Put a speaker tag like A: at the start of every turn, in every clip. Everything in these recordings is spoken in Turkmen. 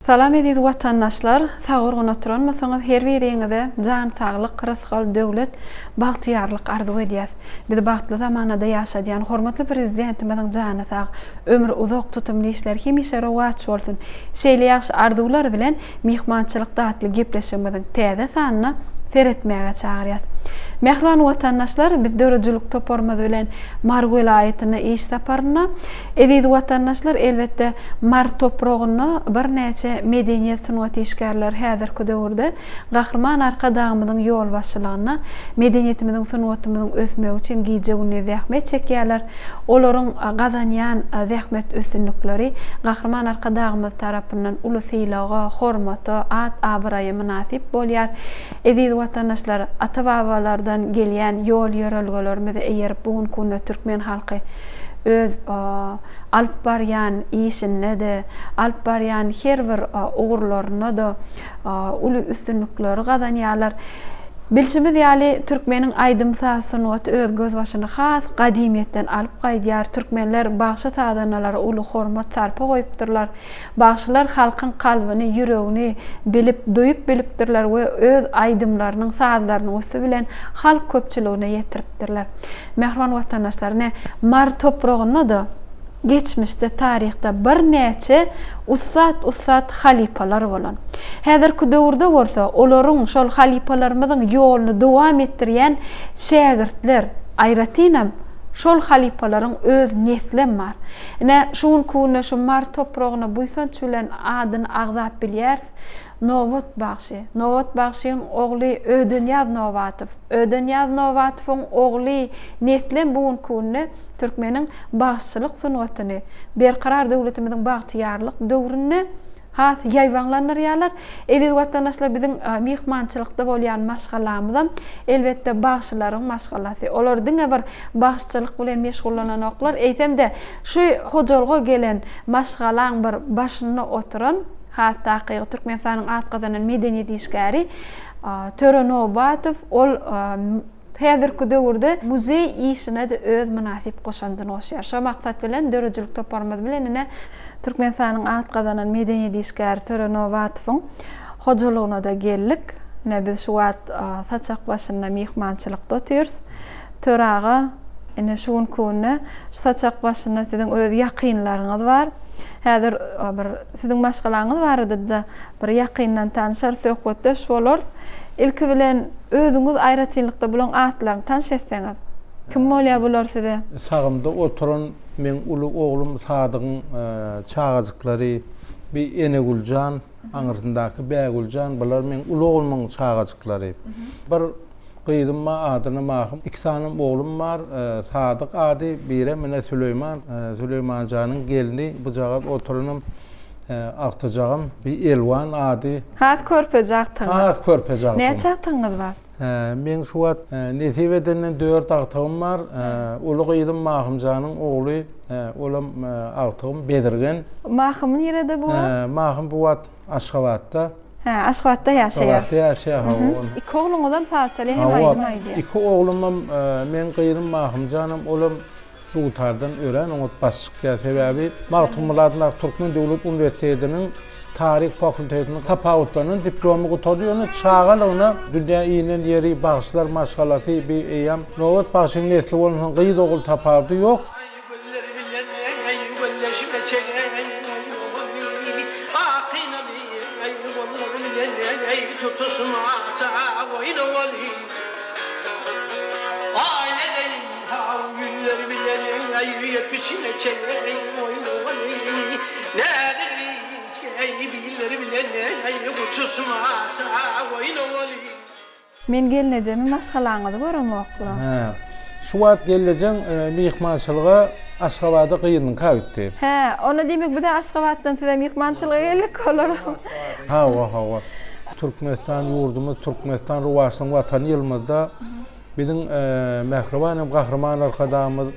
A: Salam eziz watandaşlar sag-gurgun oturanmysyňyz her biriňize jan saglyk rysgal döwlet bagtyýarlyk arzuw edýäs. Bizi bagtly zamanada ýaşadýan hormatly Prezidentimiziň jany sag, ömri uzak tutumly işleri hemişe rowaç bolsun. Şeýle ýagşy arzuwlar bilen Myhmançylykda atly gepleşigimiziň täze sanyna seretmäge çagyrýas. Mähriban watandaşlar biz döredijilik toparymyz bilen Mary welaýatynda iş saparynda. Eziz watandaşlar, elbetde, Mary topragynda birnäçe medeniýet, sungat işgärleri häzirki döwürde Gahryman Arkadagymyzyň ýolbaşçylygynda medeniýetimiziň, sungatymyzyň ösmegi üçin gije-gündiz zähmet çekýärler. Olaryň gazanýan zähmet üstünlikleri Gahryman Arkadagymyz tarapyndan uly sylaga, hormata, at-abraýa mynasyp bolýar. Eziz watandaşlar, ata-babalardan gelýän ýol-ýörelgelerimize eýerip bu günki günde türkmen halky öz alyp barýan işinde-de, alyp barýan her bir ugurlarynda-da uly üstünlikleri gazanýarlar. Bilşimiz ýaly, türkmeniň aýdym-saz sungaty öz gözbaşyny has gadymyýetden alyp gaýdýar. Türkmenler bagşy-sazandalara uly hormat-sarpa goýupdyrlar. Bagşylar halkyň kalbyny, ýüregini bilip, duýup bilipdirler we öz aýdymlarynyň, sazlarynyň üsti bilen halk köpçüligine ýetiripdirler. Mähriban watandaşlar, ine, Mary topragynda-da geçmişde, taryhda birnäçe ussat-ussat halypalar bolan. Häzirki döwürde bolsa olaryň, şol halypalarymyzyň ýoluny dowam etdirýän şägirtler, aýratynam, şol halypalaryň öz neslem bar. Ine, şu günki günde şu Mary topragyna buýsanç bilen adyny agzap bilýäris, Nobat bagşy. Nobat bagşyň ogly Ödenýaz Nobatow. Ödenýaz Nobatowyň ogly neslem bu günki günde türkmeniň bagşyçylyk sungatyny Berkarar döwletimiziň bagtyýarlyk döwründe has ýaýbaňlandyrýarlar. Eziz watandaşlar biziň myhmançylykda bolýan maşgalamyzam elbetde bagşylaryň maşgalasy. Olar diňe bir bagşyçylyk bilen meşgullananoklar, eýsem-de şu hojalyga gelen maşgalaň bir başynda oturan, has takygy Türkmenistanyň at gazanan medeniýet işgäri Töre Nobatow ol Häzirki döwürde muzeý işine-de öz mynasyp goşandyny goşýar. Şo maksat bilen döredijilik toparymyz bilen ine Türkmenistanyň at gazanan medeniýet işgäri Töre Nobatowyň hojalygyna-da geldik. Ine biz şu wagt saçak başynda myhmançylykda otyrys. Töre aga, ine şu günki günde şu saçak başynda siziň öz ýakynlaryňyz bar. Häzir bir siziň maşgalaňyz barada-da bir ýakyndan tanyşarys, söhbetdeş bolarys. Ilki bilen özüňiz aýratynlykda bulaň atlaryny tanyş etseňiz. Kim bolýar bular size?
B: Sagymda oturan meň uly oglum Sadygyň çagajyklary, bi Enegüljan, aňyrsyndaky Bägüljan, bular meň uly oglumyň çagajyklary. Bir gyzym bar, adyny Mahym, iki sanym oglum bar, Sadyk ady, birem ine Süleýman, Süleýmanjanyň gelni, bujagaz oturanam Agtyjagym, bi Elwan ady.
A: Has körpeje agtygyňyz.
B: Has körpeje agtygym.
A: Näçe agtygyňyz bar?
B: Meň şu wagt nesip edenden dört agtygym bar. Uly gyzym Mahymjanyň ogly, olam agtygym Bezirgen.
A: Mahym nirede bu wagt?
B: Mahym bu wagt Aşgabatda.
A: Hä, Aşgabatda ýaşaýar.
B: Aşgabatda ýaşaýar, hawa.
A: Iki ogluňyzam saz çalýar hem aýdym aýdýar.
B: Iki oglumam, meň gyzym Mahymjanam, olam Dutardan örän oňat baş çykýar. Sebäbi Magtymguly adyndaky Türkmen döwlet uniwersitetiniň taryh fakultetini tapawutlanan diplomy gutardy. Ýöne çagalygyna dünýä inen ýeri bagşylar maşgalasy bi eýýäm Nobat bagşyň nesli bolansoň gyz ogul tapawudy ýok.
A: Men gelnejemi maşgalaňyzy göremokla.
B: Hä. Şu wagt gelnejeň myhmançylyga Aşgabada gyzynyňka gitdi.
A: Hä, onda diýmek bizä Aşgabatdan size myhmançylyga geldik olaram.
B: Hawa, hawa. Türkmenistan ýurdumyz Türkmenistan rowaçlygyň watany ýylymyzda Biziň mähriban hem Gahryman Arkadagymyz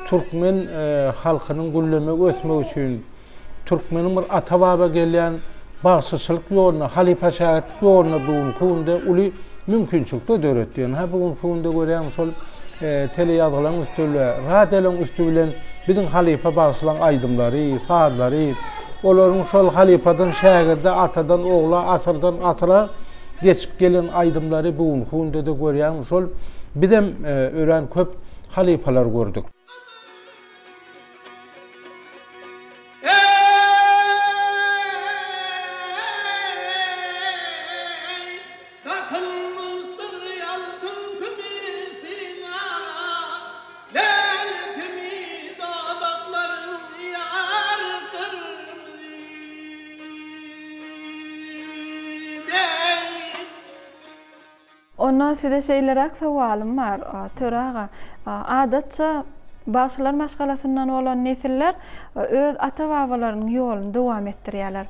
B: türkmen halkynyň güllemegi, ösmegi üçin türkmeniň bir ata-baba gelýän bagşyçylyk ýoluna, halypa-şägirtlik ýoluna bu günki günde uly mümkinçilikler döretdi. Ynha, bu günki günde görýäň şol teleýazgylaryň üsti bilen, radiolaryň üsti bilen biziň halypa bagşylaryň aýdymlary, sazlary. Olaryň şol halypadan şägirde, atadan ogla, asyrdan asyra geçip gelen aýdymlary bu günki günde-de görýäň. Şol bizem örän köp halypalar gördük.
C: Eý, Dakylmyşdyr altyn kümüş syna, Läle kimi dodaklaryň ýar gyrmyzy deý.
A: Onda size şeýleräk sowalym bar, Töre aga. Adatça, bagşylar maşgalasyndan bolan nesiller öz ata-babalarynyň ýoluny dowam etdirýärler.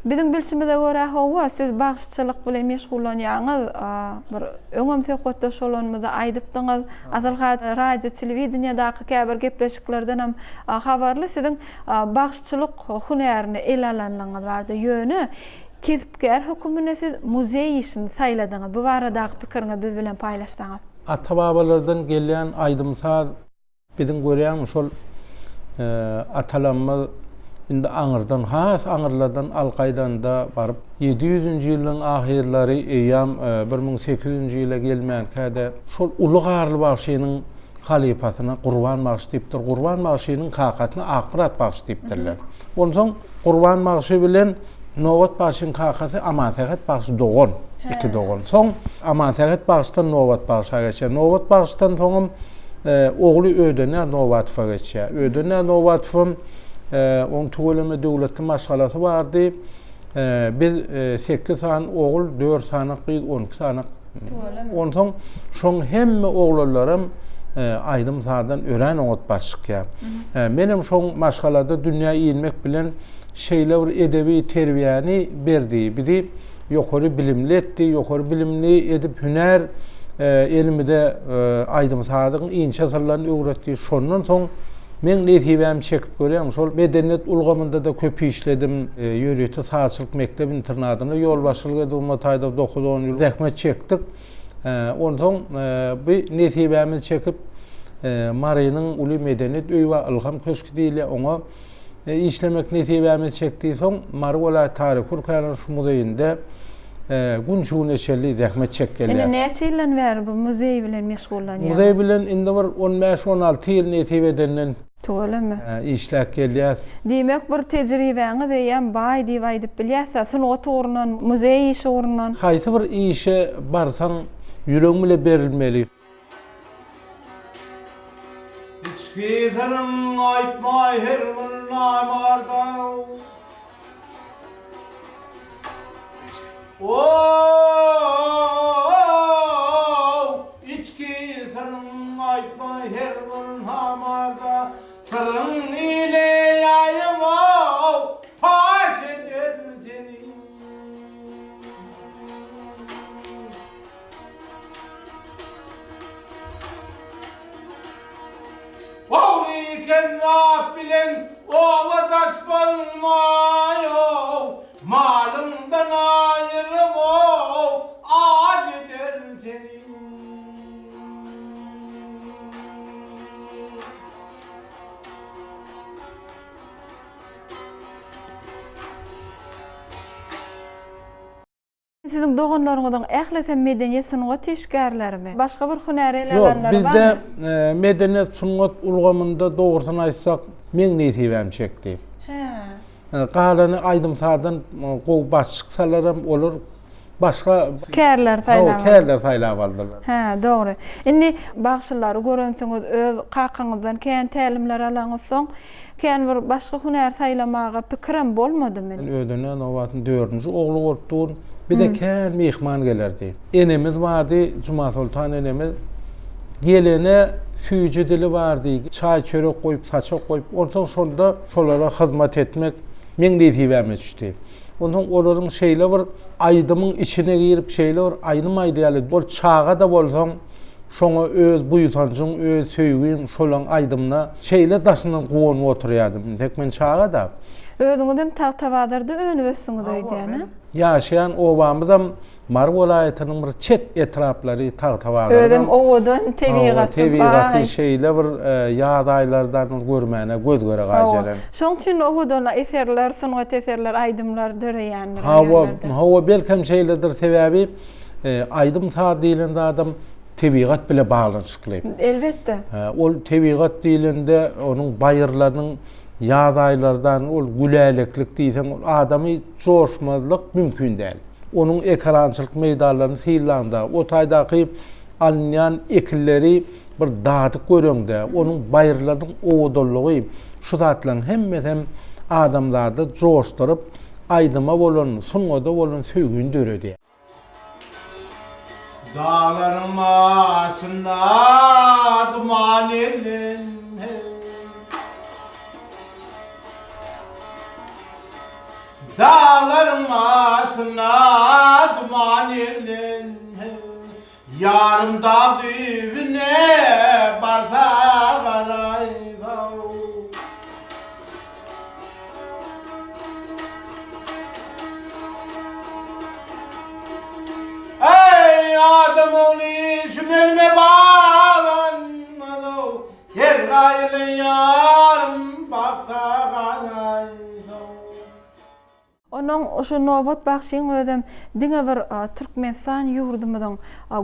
A: Biziň bilşimize görä, hawa, siz bagşyçylyk bilen meşgullanýaňyz, bir öňem söhbetdeş bolanymyzda aýdypdyňyz, asyl-ha radio, telewideniýedaky käbir gepleşiklerdenem habarly siziň bagşyçylyk hünärini ele alanlygyňyz bardy. Ýöne Kesp-kär höküminde siz muzeý işini saýladyňyz. Bu baradaky pikiriňizi biz bilen paýlaşsaňyz.
B: Ata-babalardan gelýän aýdym-saz biziň görýäňmi şol atalarymyz indi aňyrdan has aňyrlardan al gaýdanda baryp ýedi ýüzünji ýylyň ahyrlary eýýäm 1800-nji ýyla gelmänkä-de şol uly Garly bagşynyň halypasyna Gurban bagşy diýipdir. Gurban bagşynyň kakasyna Akmyrat bagşy diýipdirler. Onsoň Gurban bagşy bilen Nobat bagşyň kakasy Amansähet bagşy dogan, iki dogan. Soň Amansähet bagşydan Nobat bagşa geçýär. Nobat bagşydan soňam ogly Ödenýaz Nobatowa geçýär. Ödenýaz Nobatowam oň tüweleme döwletli maşgalasy bardy. Biz sekiz sany ogul, dört sany gyz, 12 sany Tüweleme. Onsoň şoň hemme oglanlaram aýdym-sazdan örän oňat baş çykýar. Menem şoň maşgalada dünýä inmek bilen şeýle bir edebi terbiýäni berdi. Bizi ýokary bilimli etdi, ýokary bilimli edip hünär elimize aýdym-sazyň inçe syrlaryny öwretdi. Şondan soň meň nesibämi çekip görýän, şol medeniýet ulgamynda-da köp işledim. Ýörite sazçylyk mekdep-internadyna ýolbaşçylyk edip, o taýda dokuz-on ýyl zähmet çekdik. Onsoň bu nesibämizi çekip, Marynyň uly medeniýet öýi bar, Ylham köşgi diýilýär, oňa işlemek nesibämiz çekdi. Soň Mary welaýat taryhy-ülkäniň şu muzeýinde gün şu güne çenli zähmet çekip gelýär.
A: Indi näçe ýyldan bäri bu muzeý bilen meşgullanýaňyz?
B: Muzeý bilen indi bir on bäş-on alty ýyl nesip edenden
A: Tüweleme.
B: işläp gelýäs.
A: Diýmek, bir tejribäňiz eýýäm baý diýip aýdyp bilýäs-ä, sungat ugrundan, muzeý işi ugrundan.
B: Haýsy bir işe barsaň, ýüregiň bile berilmeli.
C: Içki syryň aýtmaý her bir namarda. O-ow, içki syryň aýtmaý her bir namarda. Syryň ile ýaýyp-ow, paş eder seni. Ogry kezzap bilen obadaş bolmaý-ow, Malyňdan aýryp-ow, aç eder seni.
A: Siziň doganlaryňyzyň ählisem medeniýet-sungat işgärlerimi? Başga bir hünär ele
B: Ýok,
A: alanlary
B: bizde
A: barmy?
B: medeniýet-sungat ulgamynda dogrusyny aýtsak, meň nesibäm çekdi.
A: Hä.
B: Galany aýdym-sazdan gowy baş çyksalaram, olar başga
A: Kärleri saýlap
B: aldylar. Kärleri saýlap aldylar.
A: Hä, dogry. Indi bagşylary görensiňiz, öz kakaňyzdan kän tälimler alaňyzsoň, Kän bir başga hünär saýlamaga pikirem bolmadymy?
B: Men Ödenä Nobatyň dördünji ogly bolup durun. Bize kän myhman gelerdi. Enemiz bardy, Jumasoltan enemiz. Gelene süýji dili bardy. Çaý-çörek goýup, saçak goýup, onsoň şonda şolara hyzmat etmek meň nesibäme düşdi. Onsoň olaryň şeýle bir aýdymyň içine girip, şeýle bir aýdym aýdýarlar. Ol çaga-da bolsaň, Şoňa öz buýsanjyň, öz söýgiň şolaň aýdymyna şeýle daşyndan guwanyp oturýardym. Entek men çaga-da.
A: Özüňizem Tagtabazarda önüp-ösdüňiz öýdýän, a?
B: Ýaşaýan obamyzam. Mary welaýatynyň bir çet etraplary Tagtabazardan.
A: Özem owadan tebigaty
B: baý. Tebigaty şeýle bir ýaz aýlardan görmäne göz gerek Aýjeren.
A: Şoň üçin owadan eserler, sungat eserler, aýdymlar döreýändir
B: o ýerlerde. Hawa, hawa belkem şeýledir sebäbi aýdym-saz diýlen zadam tebigat bile baglanyşykly.
A: Elbetde.
B: Ol tebigat diýlende onuň baýyrlarynyň ýaz aýlardan ol güläleklik diýseň ol adamy joşmazlyk mümkin däl. Onuň ekerançylyk meýdanlaryny synlaňda, o taýdaky alynýan ekinleri bir dadyp göreňde, onuň baýyrlarynyň owadanlygy, şu zatlaryň hemmesem adamzady joşduryp, aýdyma bolan, sungata bolan söýgini döredýär.
C: Daglaryň başynda duman ellendi. Daglaryň başynda duman ellendi. Ýarym dag düýbüne barsa garaýsa. Eý, adam ogly, şu melime baglanmaz-ow, Ezraýyly ýarym baksa garaýsa.
A: Onuň şu Nobat bagşyň özem diňe bir Türkmenistan ýurdumyzyň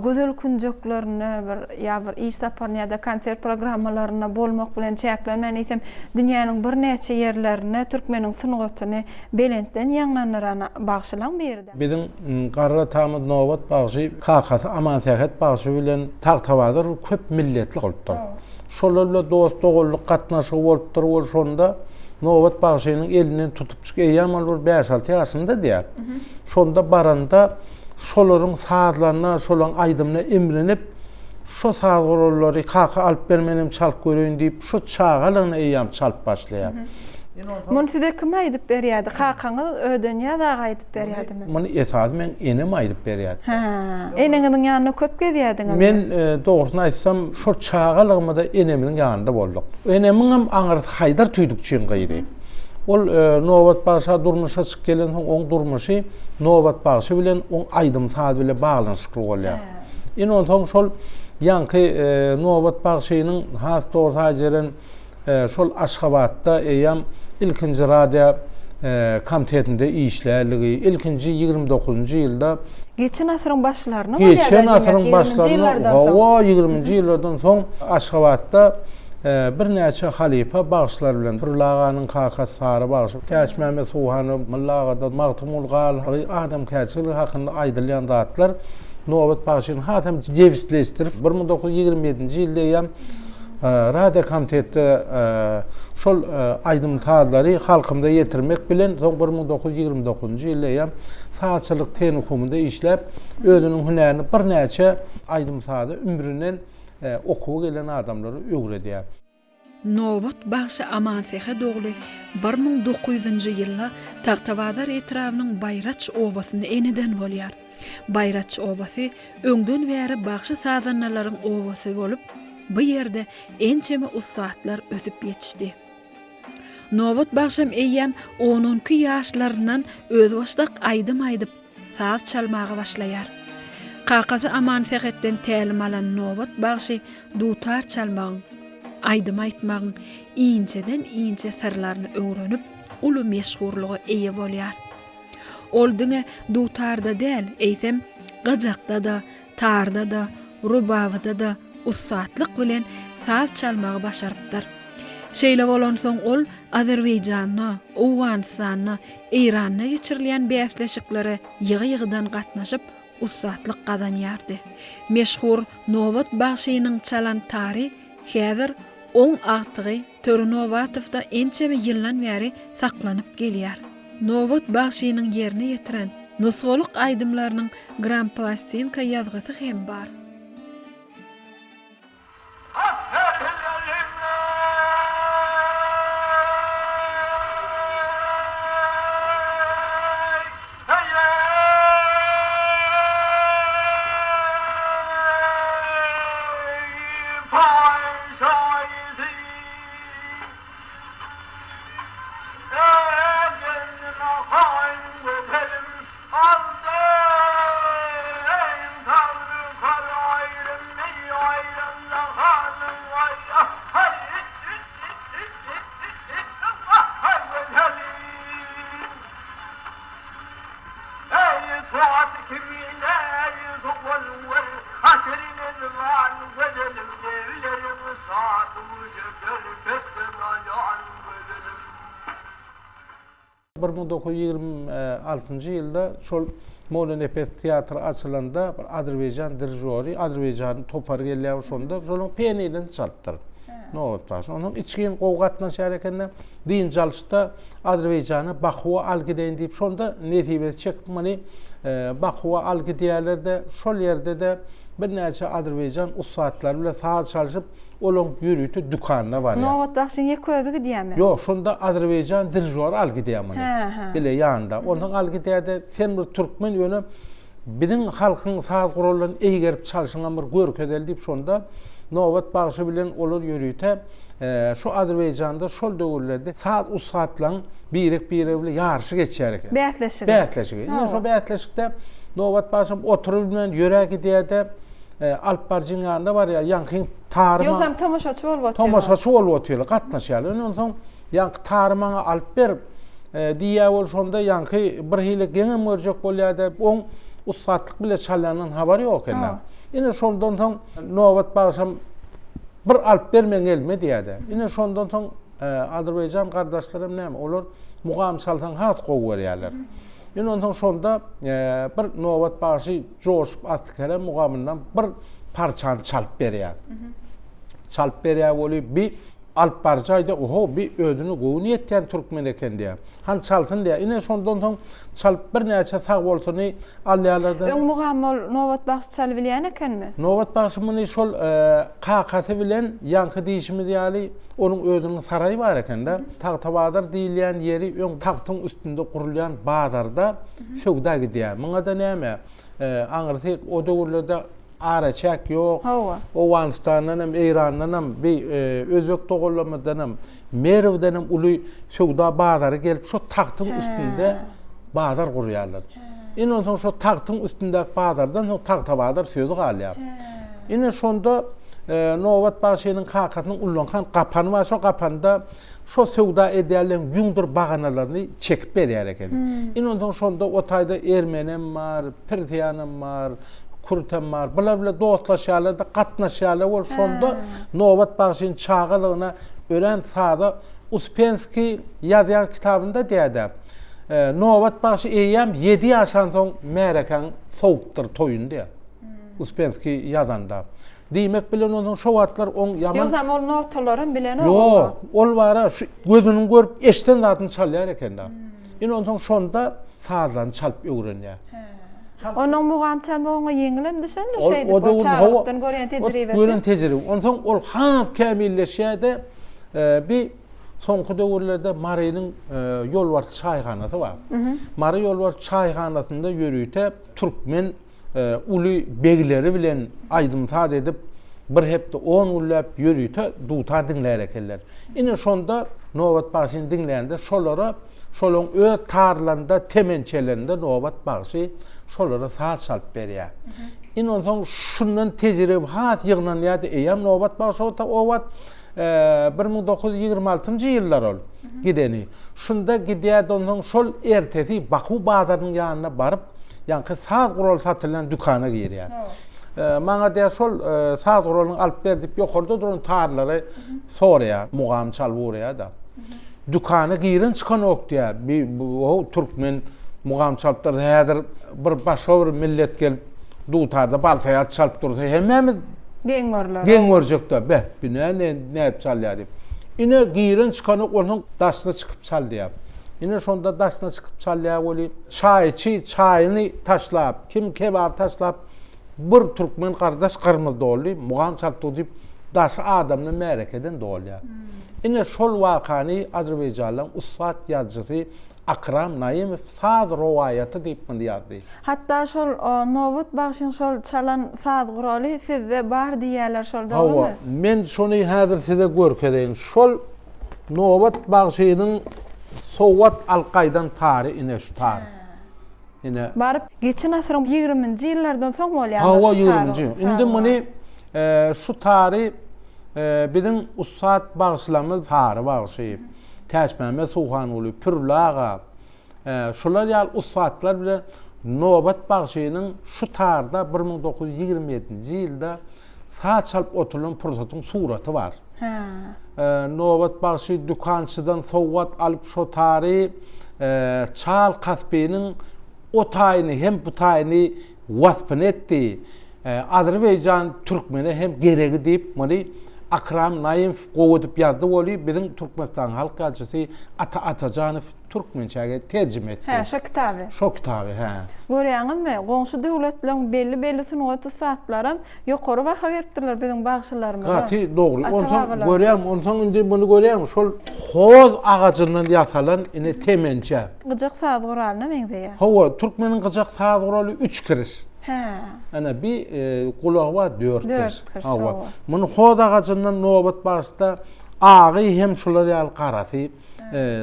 A: gözel künjeklerinde bir ýa bir iş saparynda ýa-da konsert programmalarynda bolmak bilen çäklenmän, eýsem, dünýäniň birnäçe ýerlerinde türkmeniň sungatyny belentden ýaňlandyran bagşylaň biri-de.
B: Biziň garry atamyz Nobat bagşy kakasy Amansähet bagşy bilen Tagtabazar köp milletli bolupdyr. Şolar bilen dost-doganlyk gatnaşygy bolupdyr, ol şonda Nobat bagşynyň elinden tutupjyk, eýýäm ol bir bäş-alty ýaşynda diýýär. Şonda baranda şolaryň sazlaryna, şolaryň aýdymyna imrinip, şo saz gurallary kaka alyp ber menem çalyp göreýin diýip, şo çagalygyna eýýäm çalyp başlaýar.
A: Muny size kim aýdyp berýärdi? Kakaňyz Ödenýaz aga aýdyp berýärdimi?
B: Muny esasy meň enem aýdyp berýärdi.
A: Hä, eneňiziň ýanynda köp gezýärdiňizmi?
B: Men dogrusyny aýtsam, şol çagalygymyzda enemiziň ýanynda bolduk. Enemiňem aňyrsy Haýdar tüýdükçiň gyzy. Ol Nobat bagşa durmuşa çykyp gelensoň, oň durmuşy Nobat bagşy bilen, oň aýdym-sazy bilen baglanyşykly bolýar. Ine onsoň şol ýaňky Nobat bagşynyň has dogrusy Aýjeren Şol Aşgabatda eýýäm ilkinji radio komitetinde işlänligi, ilkinji 29-njy ýylda
A: Geçen asyryň başlaryna bolýar-da
B: Geçen asyryň başlaryna, hawa, ýigriminji ýyllardan soň Aşgabatda birnäçe halypa bagşylar bilen, Pürli aganyň kakasy Sary bagşy, Täçmämmet Suhanow, Mylly agada, Magtymguly Garly adamkärçiligi hakynda aýdylýan zatlar Nobat bagşyny hasam jebisleşdirip, 1927-nji ýylda eýýäm Radiokomitetde şol aýdym-sazlary halkymyza ýetirmek bilen, soň 1929-njy ýylda eýýäm sazçylyk tehnikumynda işläp, özüniň hünärini birnäçe aýdym-sazy ümründen okuwa gelen adamlara öwredýär.
A: Nobat bagşy Amansähet ogly bir müň dokuzynjy ýylda Tagtabazar etrabynyň Baýraç obasynda eneden bolýar. Baýraç obasy öňden bäri bagşy-sazandalaryň obasy bolup, bu ýerde ençeme ussatlar ösüp ýetişdi. Nobat bagşam eýýäm on-onki ýaşlaryndan özbaşdak aýdym aýdyp, saz çalmaga başlaýar. Kakasy Amansähetden tälim alan Nobat bagşy dutar çalmagyň, aýdym aýtmagyň inçeden-inçe syrlaryny öwrenip, uly meşhurlyga eýe bolýar. Ol diňe dutarda däl, eýsem, gyjakda-da, tarda-da, rubabyda-da ussatlyk bilen saz çalmagy başarypdyr. Şeýle bolansoň ol Azerbaýjanda, Owganystanda, Eýranda geçirilýän bäsleşiklere ýygy-ýygydan gatnaşyp, ussatlyk gazanýardy. Meşhur Nobat bagşynyň çalan tary häzir oň agtygy Töre Nobatowda ençeme ýyldan bäri saklanyp gelýär. Nobat bagşynyň ýerine ýetiren nusgalyk aýdymlarynyň gramplastinka ýazgysy hem bar.
B: 1926-njy ýylda şol Mollanepes teatry açylanda bir azerbaýjan dirižory, azerbaýjan topary gelýär şonda şolaryň pianinony çalypdyr. Nobat bagşy. Onsoň içgin gowy gatnaşýar ekende dynç alyşda Azerbaýjana Bakuwa al gideýin diýip şonda nesibesi çekip muny Bakuwa al gidýärler-de şol ýerde-de birnäçe azerbaýjan ussatlary bilen saz çalşyp Olaň ýörite dükanyna barýar.
A: Nobat bagşyň ýeke özi gidýärmi?
B: Ýok, şonda azerbaýjan dirižory alyp gidýär muny.
A: Hä, hä.
B: Bile ýanynda. Onsoň alyp gidýär-de, sen bir türkmen ýöne biziň halkyň saz gurallaryny eýgerip çalşyňam bir görkezeli diýip şonda Nobat bagşy bilen olar ýörite şu Azerbaýjanda şol döwürlerde saz ussatlaryň birek-biregi bilen ýaryşy geçýär eken.
A: Bäsleşigi.
B: Bäsleşigi. Ine şo bäsleşikde Nobat bagşam oturybilmän ýöräp gidýär-de, alyp baryjyň ýanyna barýar, ýaňky tary
A: Ýogsam tomaşaçy bolup otyrlar.
B: Tomaşaçy bolup otyrlar, gatnaşýarlar. Ondan soň ýaňky tary maňa alyp ber diýýär ol şonda ýaňky bir hili geňem görjek bolýar-da, oň ussatlyk bile çalýandan habary ýok eken. Ine şondan soň Nobat bagşam bir alyp ber meň elime diýýär-de. Ine şondan soň azerbaýjan gardaşlaram näme, olar mugam çalsaň has gowy görýärler. Ine onsoň şonda bir Nobat bagşy joşup Aslykerem mugamyndan bir parçany çalyp berýär. Çalyp berýär weli bi alyp baryjy aýdýar, oho bi özüne göwni ýetýän türkmen eken diýýär. Hany çalsyn diýýär. Ine şondan soň çalyp birnäçe sag bolsuny alýarlar-da.
A: Öň mugam ol Nobat bagşy çalybilýän ekenmi?
B: Nobat bagşy muny şol kakasy bilen ýaňky diýşimiz ýaly onuň özüniň saraýy bar eken-de. Tagtabazar diýilýän ýeri öň tagtyň üstünde gurulýan bazarda söwda gidýär. Muňa-da näme, aňyrsy o döwürlerde araçäk ýok.
A: Hawa.
B: Owganystandan hem, Eýrandan hem, bi özbek doganlarymyzdan hem, Merwden hem uly söwda bazary gelip, şo tagtyň üstünde bazar gurýarlar. Ine onsoň şo tagtyň üstündäki bazardan soň Tagtabazar sözi galýar. Ine şonda Nobat bagşynyň kakasynyň ullakan gapany bar, şo gapanda şo söwda edýänleň ýüňdür baganalaryny çekip berýär eken. Ine onsoň şonda o taýda ermenem bar, persiýanam bar, kürtem bar. Bular bile dostlaşýarlar-da, gatnaşýarlar bolup şonda Nobat bagşynyň çagalygyna örän sada Uspenskiý ýazýan kitabynda diýýär-de, Nobat bagşy eýýäm ýedi ýaşansoň märekäň sowupdyr toýuny diýýär. Uspenskiý ýazanda. Diýmek bilen onsoň şo wagtlar oň ýaman
A: Ýogsam ol notalaram bilenok
B: ol wagt. Ýok, ol bara şu gözüniň görüp eşden zadyny çalýar eken-de. Ine onsoň şonda sazlaryny çalyp öwrenýär.
A: Onuň mugam çalmak oňa ýeňilem düşendir şeýdip, ol çagalykdan görýän tejribesi.
B: Gören tejribe. Onsoň ol has kämilleşýär-de, bi soňky döwürlerde Marynyň Ýolbars çaýhanasy bar. Mary Ýolbars çaýhanasynda ýörite türkmen uly begleri bilen aýdym-saz edip, bir hepde on günläp ýörite dutar diňlär ekenler. Ine şonda Nobat bagşyny diňlände şolara şolaň öz tarlarynda, temençelerinde Nobat bagşy şolara saz çalyp berýär. Ine onsoň şundan tejribe has ýygnanýardy. Eýýäm Nobat bagşy o wagt 1926-njy ýyllar ol gideni. Şunda gidýärdi onsoň şol ertesi Baku bazarynyň ýanyna baryp, ýaňky saz guraly satylýan dükana girýär. Maňa diýýär, şol saz guralyny alyp ber diýip, ýokarda duran tarlary soraýar, mugam çalyp ugraýar-da. Dükana giren çykanok diýýär. Bi bu türkmen mugam çalyp dursa, häzir bir başga bir millet gelip dutarda balsaýat çalyp dursa, hemmämiz
A: geň görler.
B: Geň görjek-de, beh, bi näme nädip çalýar diýip. Ine giren çykanok, onsoň daşyna çykyp çal diýýär. Ine şonda daşyna çykyp çalýar weli, çaýçy çaýyny taşlap, kim kebaby taşlap, bir türkmen gardaş gyrmyzy doldy, mugam çalyp dur diýip, daşy adamdan märekeden dolýar. Ine şol wakany azerbaýjanlaryň ussat ýazyjysy Akram Naimow Saz rowaýaty diýip muny ýazdy.
A: Hatda şol Nobat bagşyň şol çalan saz guraly sizde bar diýýärler şol dogrymy?
B: Hawa, men şony häzir size görkezeýin. Şol Nobat bagşynyň sowgat alyp gaýdan tary ine şu tar. Ine.
A: Baryp geçen asyryň ýigriminji ýyllardan soň bolýandyr
B: Hawa, ýigriminji. Indi muny şu tary biziň ussat bagşylarymyz Sary bagşy, Täçmämmet Suhanguly, Pürli aga, şular ýaly ussatlar bilen Nobat bagşynyň şu tarda 1927-nji ýylda saz çalyp oturylan pursatyň suraty bar. Nobat bagşy dükançydan sowgat alyp şo tary. Çal Kaspiniň o taýyny hem bu taýyny waspyny etdi. Azerbaýjan türkmene hem geregi diýip, muny Akram Naýymow gowy edip ýazdy weli, biziň Türkmenistanyň halk ýazyjysy Ata Atajanow türkmençäge terjime etdi.
A: Hä, şo kitaby.
B: Şo kitaby, hä.
A: Görýäňizmi, goňşy döwletleň belli-belli sungat ussatlaram ýokary baha beripdirler biziň bagşylarymyza.
B: Gaty dogry. Onsoň görýäňmi, onsoň indi muny görýäňmi, şol hoz agajyndan ýasalan ine temençe.
A: Gyjak saz guralyna meňzeýär.
B: Hawa, türkmeniň gyjak saz guraly üç kiriş.
A: Hä.
B: Ana bi gulagy bar dört kiriş.
A: Dört kiriş, hawa.
B: Muny hoz agajyndan nobat bagşyda agy hem şular ýaly garasy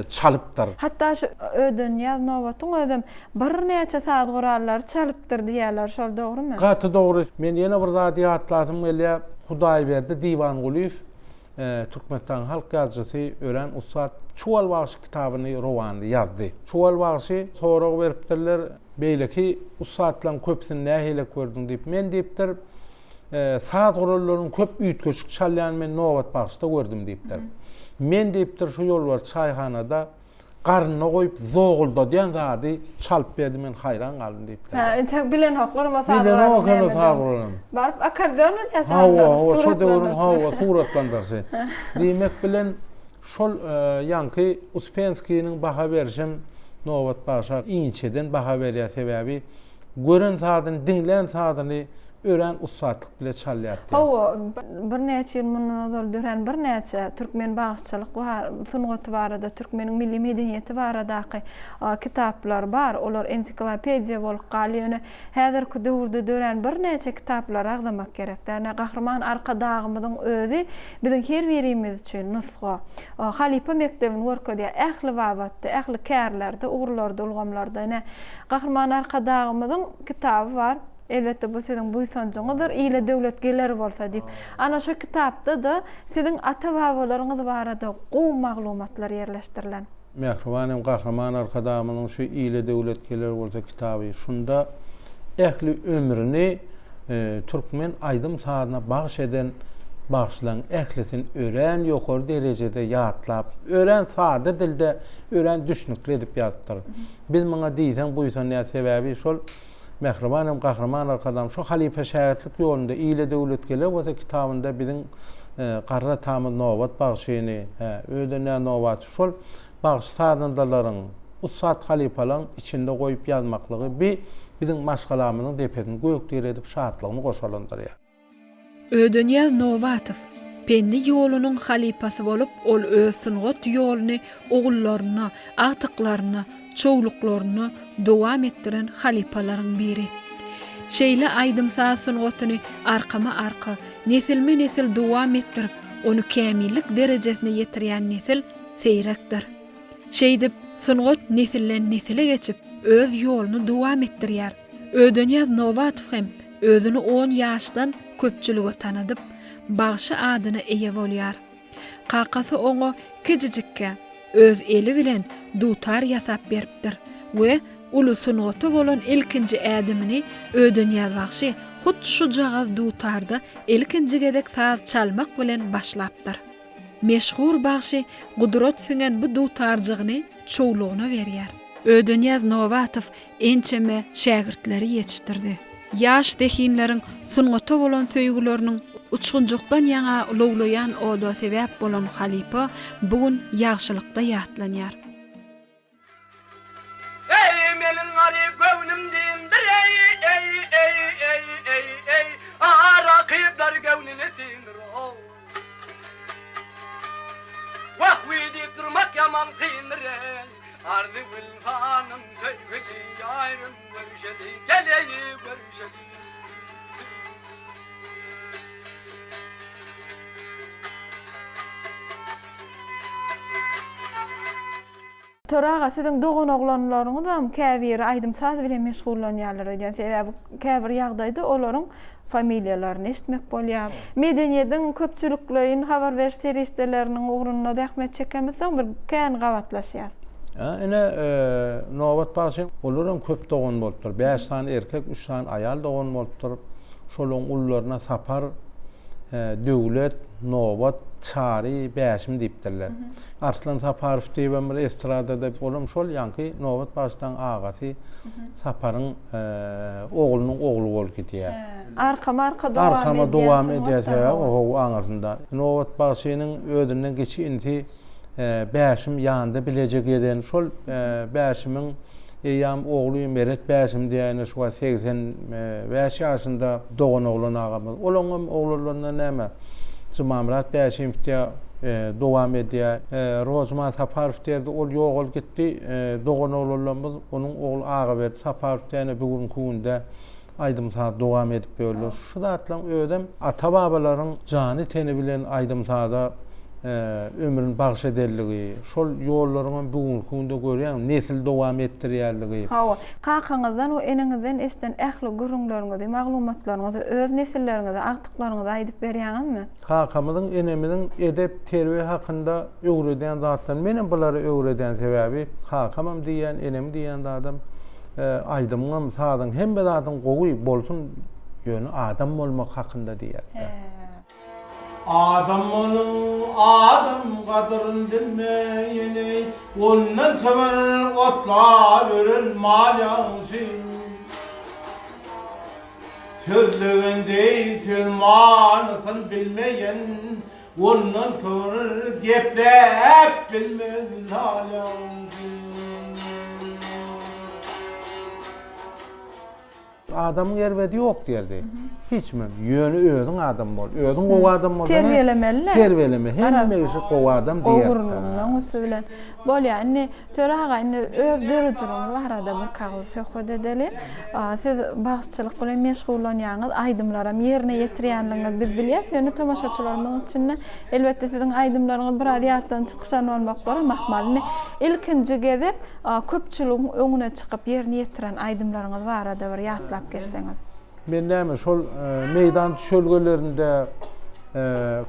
B: çalypdyr.
A: Hatda şu Ödenýaz Nobatyň özem birnäçe saz gurallary çalypdyr diýýärler, şol dogrumy?
B: Gaty dogry. Men ýene bir zady ýatlasym gelýär. Hudaýberdi Diwangulyýew Türkmenistanyň halk ýazyjysy, örän ussat Çuwal bagşy kitabyny, romanyny ýazdy. Çuwal bagşy sorag beripdirler, Beýleki ussatlaryň köpüsini nähilek gördüň diýip. Men diýipdir, saz gurallarynyň köp üýtgeşik çalýanyny men Nobat bagşyda gördüm diýipdir. Men diýipdir, şu ýolbars çaýhanada garnyna goýup zoguldadýan zady çalyp berdi, men haýran galdym diýipdir.
A: Hä, entek bilenoklar o saz guralyny
B: Bilenok o saz guralyny.
A: Baryp akkordeon bolýar
B: Hawa, hawa, şo döwrüň hawa, suratlandyryşy. Diýmek bilen, şol ýaňky Uspenskiniň baha berişem Nobat bagşa inçeden baha berýär, sebäbi gören sazyny, diňlän sazyny örän ussatlyk bile çalýardy.
A: Hawa, birnäçe ýyl mundan ozal dörän birnäçe türkmen bagşyçylyk sungaty barada, türkmeniň milli medeniýeti baradaky kitaplar bar. Olar ensiklopediýa bolup galdy. Ýöne häzirki döwürde dörän birnäçe kitaplary agzamak gerek däl. Ine, Gahryman Arkadagymyzyň özi biziň her birimiz üçin nusga. Halypa mekdebini görkezýär ähli babatda, ähli kärlerde, ugurlarda, ulgamlarda. Ine, Gahryman Arkadagymyzyň kitaby bar. Elbetde, bu siziň buýsanjyňyzdyr, Ile döwlet geler bolsa diýip. Ana, şo kitapda-da siziň ata-babalaryňyz barada gowy maglumatlar ýerleşdirilen.
B: Mähriban hem Gahryman Arkadagymyzyň şu Ile döwlet geler bolsa kitaby. Şunda ähli ömrüni türkmen aýdym-sazyna bagyş eden bagşylaryň ählisini örän ýokary derejede ýatlap, örän sada dilde, örän düşnükli edip ýazypdyr. Biz muňa diýseň buýsanýarys, sebäbi şol Mähriban hem Gahryman Arkadagym şu halypa-şägirtlik ýolunda Ile döwlet geler bolsa kitabynda biziň garry atamyz Nobat bagşyny, hä, Ödenýaz Nobaty şol bagşy-sazandalaryň, ussat halypalaryň içinde goýup ýazmaklygy bi biziň maşgalamyzyň depesini gök diredip şatlygyny goşalandyrýar.
A: Ödenýaz Nobatow, Pendi ýolunyň halypasy bolup, ol öz sungat ýoluny ogullaryna, agtyklaryna, çowluklaryna dowam etdiren halypalaryň biri. Şeýle aýdym-saz sungatyny arkama-arka, nesilme-nesil dowam etdirip, ony kämillik derejesine ýetirýän nesil seýrekdir. Şeýdip, sungat nesilden-nesile geçip, öz ýoluny dowam etdirýär. Ödenýaz Nobatow hem özüni on ýaşdan köpçülige tanadyp, bagşy adyna eýe bolýar. Kakasy oňa kijijikkä öz eli bilen dutar ýasap beripdir we uly sungata bolan ilkinji ädimini Ödenýaz bagşy hut şujagaz dutarda ilkinji gezek saz çalmak bilen başlapdyr. Meşhur bagşy gudrat siňen bu dutarjygyny çowlugyna berýär. Ödenýaz Nobatow ençeme şägirtleri ýetişdirdi. Ýaş zehinleriň sungata bolan söýgüleriniň uçgunjykdan ýaňa lowlaýan oda sebäp bolan halypa bu gün ýagşylykda ýatlanýar.
C: Eý meniň garyp göwnüm dyndyr eý eý eý eý eý eý a rakyplar göwnüni syndyr ow Wah wiý diýip durmak ýaman kyndyr eý Arzygül hanym söýgüli ýarym görüşeli gel eý görüşeli.
A: Töre aga, siziň doganoglanlaryňyzam käbiri aýdym-saz bilen meşgullanýarlar öýdýän. Sebäbi käbir ýagdaýda olaryň familiýalaryny eşitmek bolýar. Medeniýetiň köpçülikleýin habar beriş serişdeleriniň ugrunda zähmet çekemizsoň bir kän gabatlaşýas.
B: Hä, ine, Nobat bagşy, olaram köp dogan bolupdyr. Bäş sany erkek, üç sany aýal dogan bolupdyr. Şolaryň ulularyna Sapar. Döwlet, Nobat, Çary, Bäşim diýipdirler. Arslan Saparow diýibem bir estradada, olam şol ýaňky Nobat bagşylaň agasy Saparyň oglunyň ogly bolup gidýär.
A: Arkama-arka dowam edýän
B: Arkama dowam edýär sebäbi ho aňyrsynda. Nobat bagşynyň özünden kiçi inisi Bäşim ýanynda bileje gezen şol Bäşimiň eýýäm ogly Meret Bäşim diýýär ine şu wagt 85 ýaşynda doganoglan agamyz. Olaňam oglanlaryndan näme Jumamyrat Bäşimow diýýär dowam edýär. Rozman Saparow diýerdi ol ýogalyp gitdi. Doganoglanlarymyz onuň ogly Agaberdi Saparow diýýär ine bu günki günde aýdym-saz dowam edip ýörler. Şu zatlaryň özem ata-babalaryň jany-teni bilen aýdym-saza ömrüni bagyş edenligi, şol ýollaryňam bu günki günde görýäň, nesil dowam etdirýänligi.
A: Hawa, kakaňyzdan we eneňizden eşiden ähli gürrüňleriňizi, maglumatlaryňyzy öz nesilleriňize, agtyklaryňyza aýdyp berýäňizmi?
B: Kakamyzyň, enemiziň edep, terbiýe hakynda öwredýän zatlaryny menem bulara öwredýän, sebäbi kakamam diýýän, enem diýýän zadam Aýdymyňam, sazyň, hemme zadyň gowy bolsun, ýöne adam bolmak hakynda diýýärler.
D: Adam bolup, adam gadyryn bilmeýeni, Ondan töwer otlap ýören mal ýagşy. Sözlegen deý söz manysyn bilmeýen, Ondan köňül gepläp bilmez lal ýagşy.
B: Adamyň erbedi ýok diýerdi. Hiç kim. Ýöne özüň adam bol. Özüň gowy adam bolsaň.
A: Terbiýelemeli.
B: Terbiýeleme. Hemme kişi gowy adam diýer.
A: Gowy gürrüňiň üsti bilen. Bolýar. Indi Töre aga indi öz döredijiligiňiz barada bir kagyz söhbet edeli. Siz bagşyçylyk bilen meşgullanýaňyz, aýdymlaram ýerine ýetirýänligiňizi biz bilýäs. Ýöne tomaşaçylarymyzyň içinde elbetde siziň aýdymlaryňyz biraz ýatdan çykyşan bolmaklaram ahmal. Indi ilkinji gezek köpçüligiň öňüne çykyp ýerine ýetiren aýdymlaryňyz barada bir ýatlap geçseňiz.
B: Men näme, şol meýdan düşelgelerinde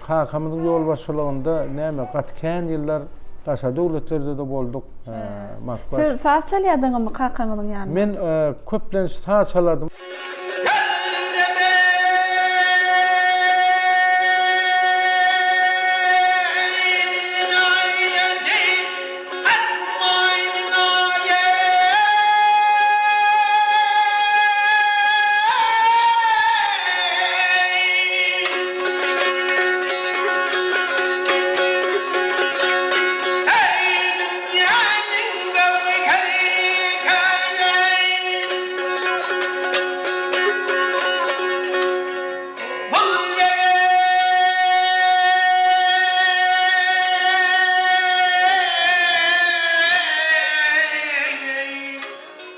B: kakamyzyň ýolbaşçylygynda näme, gaty kän ýyllar daşary döwletlerde-de bolduk. Moskwa.
A: Siz saz çalýardyňyzmy kakaňyzyň ýanynda?
B: Men köplenç saz çalardym.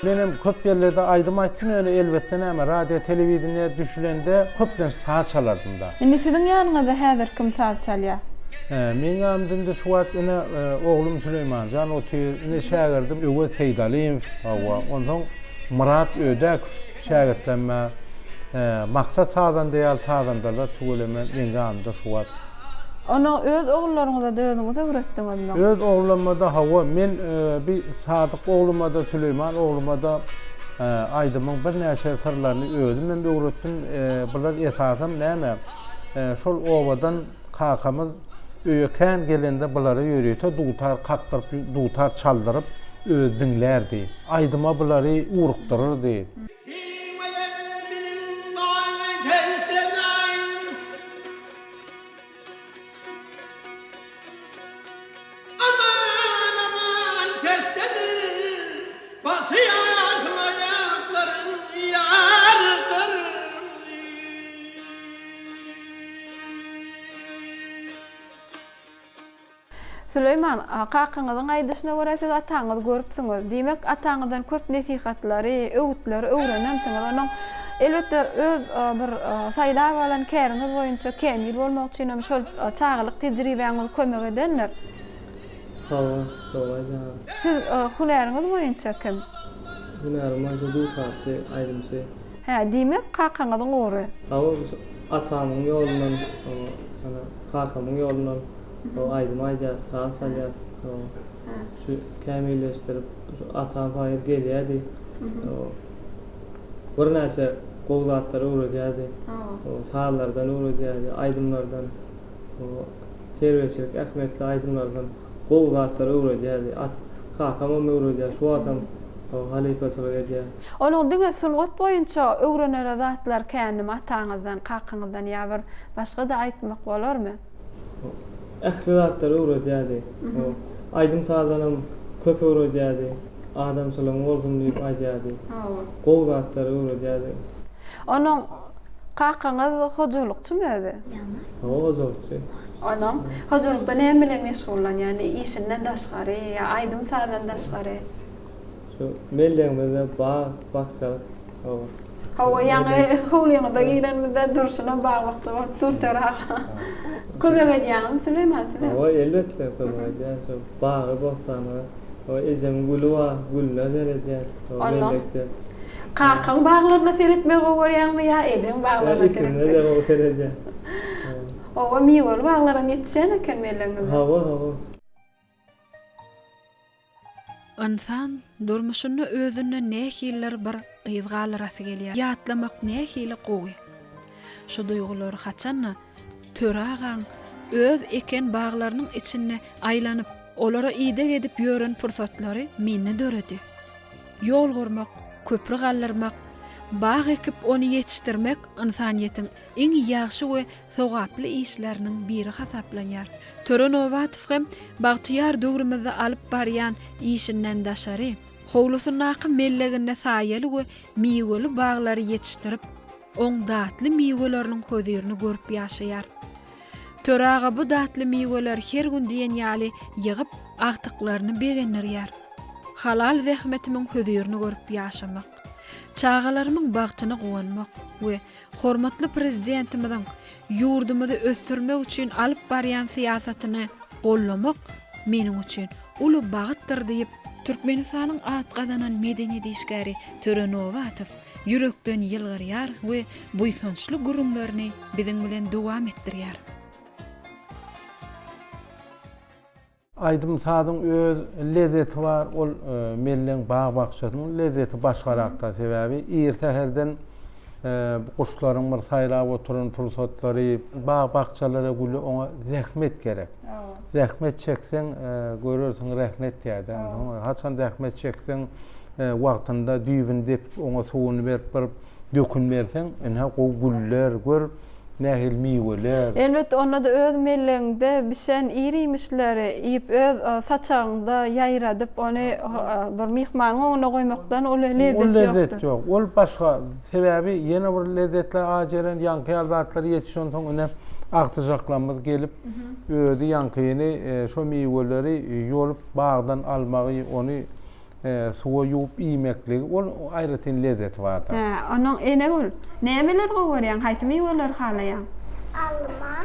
B: Menem köp ýerlerde aýdym aýtdym, ýöne elbetde näme, radio, telewideniýä düşülende köplenç saz çalardym-da.
A: Indi siziň ýanyňyzda häzir kim saz çalýar?
B: Meň ýanymda indi şu wagt ine oglum Süleýmanjan otyr, ine şägirdim Öwez Seýdalyýew, hawa, onsoň Myrat Ödäkow şägirtlenme, Maksat sazanda ýaly sazandalar tüweleme meň ýanymda şu wagt.
A: Ony öz ogullaryňyza-da özüňiz öwretdiňizmi?
B: Öz ogluma-da hawa, men bi Sadyk ogluma-da, Süleýman ogluma-da aýdymyň birnäçe syrlaryny özüm hem öwretdim. Bular esasam näme, şol obadan Kakamyz öýe kän gelende bulara ýörite dutar kakdyryp, dutar çaldyryp, özi diňlärdi. Aýdyma bulary urukdyryrdy.
D: Aman aman keşdedir başy ýaşyl aýaklaryň ýarydyr.
A: Süleýman, kakaňyzyň aýdyşyna görä siz ataňyzy görüpsiňiz. Diýmek, ataňyzdan köp nesihatlary, öwütleri öwrenensiňiz. Onuň, elbetde, öz bir saýlap alan käriňiz boýunça kämil bolmak üçin hem şol çagalyk tejribäňiz kömek edendir.
E: Hawa, dogry aýdýaňyz.
A: Siz hünäriňiz boýunça kim?
E: Hünärim boýunça dutarçy, aýdymçy.
A: Hä, diýmek, kakaňyzyň ugry.
E: Hawa, atamyň ýolundan, ana, kakamyň ýolundan aýdym aýdýas, saz çalýas. Şu kämilleşdirip, şu atam paýyr gelýärdi. Birnäçe. gowy zatlary öwredýärdi. Sazlardan öwredýärdi, aýdymlardan, terbiýeçilik ähmiýetli aýdymlardan gowy zatlary öwredýärdi. At kakamam öwredýär, şu wagtam halypaçylyk edýär.
A: Onuň diňe sungat boýunça öwrenere zatlar känmi ataňyzdan, kakaňyzdan ýa bir başga-da aýtmak bolarmy?
E: Ähli zatlary öwredýärdi. Aýdym-sazdanam köp öwredýärdi. Adamçylygyň bolsun diýip aýdýardy. Gowy zatlary öwredýärdi.
A: Onuň kakaňyz hojalykçymy özi?
E: Hawa, hojalykçy.
A: Onuň hojalykda näme bilen meşgullanýar? Ýagny işinden daşgary ýa aýdym-sazdan daşgary?
E: Şu mellegimizde bag, bakjalyk. Hawa.
A: Hawa, ýaňy howlyňyza girenimizde durşuna bag-bakja bolup dur Töre aga. Kömek edýäňizmi Süleýman size?
E: Hawa, elbetde kömek edýän. Şu bagy, bossany. Hawa, ejemiň güli bar, gülüne seredýän. Hawa, mellekde.
A: Kakaň baglaryna seretmegi gowy görýäňmi ýa ejeň baglaryna seretmegi?
E: Ikisine-de gowy seredýän.
A: Hawa, miweli baglaram ýetişýän eken mellegiňizde.
E: Hawa, hawa.
A: Ynsan durmuşynda özünden nähilidir bir yz galdyrasy gelýär. Ýatlamak nähili gowy. Şu duýgular haçan-da Töre agaň öz eken baglarynyň içinde aýlanyp, olara ideg edip ýören pursatlary mende döredi. Ýol gurmak, köpri galdyrmak, bag ekip ony ýetişdirmek ynsanyýetiň iň ýagşy we sogaply işleriniň biri hasaplanýar. Töre Nobatow hem bagtyýar döwrümizde alyp barýan işinden daşary, howlusyndaky melleginde saýaly we miweli baglary ýetişdirip, oň datly miweleriniň hözirini görüp ýaşaýar. Töre aga bu datly miweleri her gün diýen ýaly ýygyp, agtyklaryny begendirýär. Halal zähmetimiň hözirini görüp ýaşamak, çagalarymyň bagtyna guwanmak we Hormatly Prezidentimiziň ýurdumyzy ösdürmek üçin alyp barýan syýasatyny gollamak meniň üçin uly bagtdyr diýip, Türkmenistanyň at gazanan medeniýet işgäri Töre Nobatow ýürekden ýylgyrýar we buýsançly gürrüňlerini biziň bilen dowam etdirýär.
B: Aýdym-sazyň öz lezzeti bar, ol melleň bag-bakjasynyň lezzeti başgarakda, sebäbi ir säherden guşlaryň bir saýrap oturan pursatlary, bag-bakjalara güle oňa zähmet gerek. Zähmet çekseň, görersiň rehnet diýýär-dä. Haçan zähmet çekseň, wagtynda düýbüni depip, oňa suwuny berip bir dökün berseň, ine gowy güller, gör, Nähili miweler.
A: Elbetde, onda-da öz mellegiňde bişen ir-iýmişleri iýip, öz saçagyňda ýaýradyp, ony bir myhmanyň öňünde goýmakdan uly lezzet ýokdur.
B: Ol lezzet ýok. Ol başga. Sebäbi ýene bir lezzetli Ajeren ýaňky ýaly zatlar ýetişensoň ine agtyjaklarymyz gelip, özi ýaňkyny şo miweleri ýolup bagdan almagy, ony Suwa ýuwup iýmekligi ol aýratyn lezzeti bardyr.
A: Hä, onuň Enegül, nämeleri gowy görýäň, haýsy miweleri halaýaň?
F: Alma,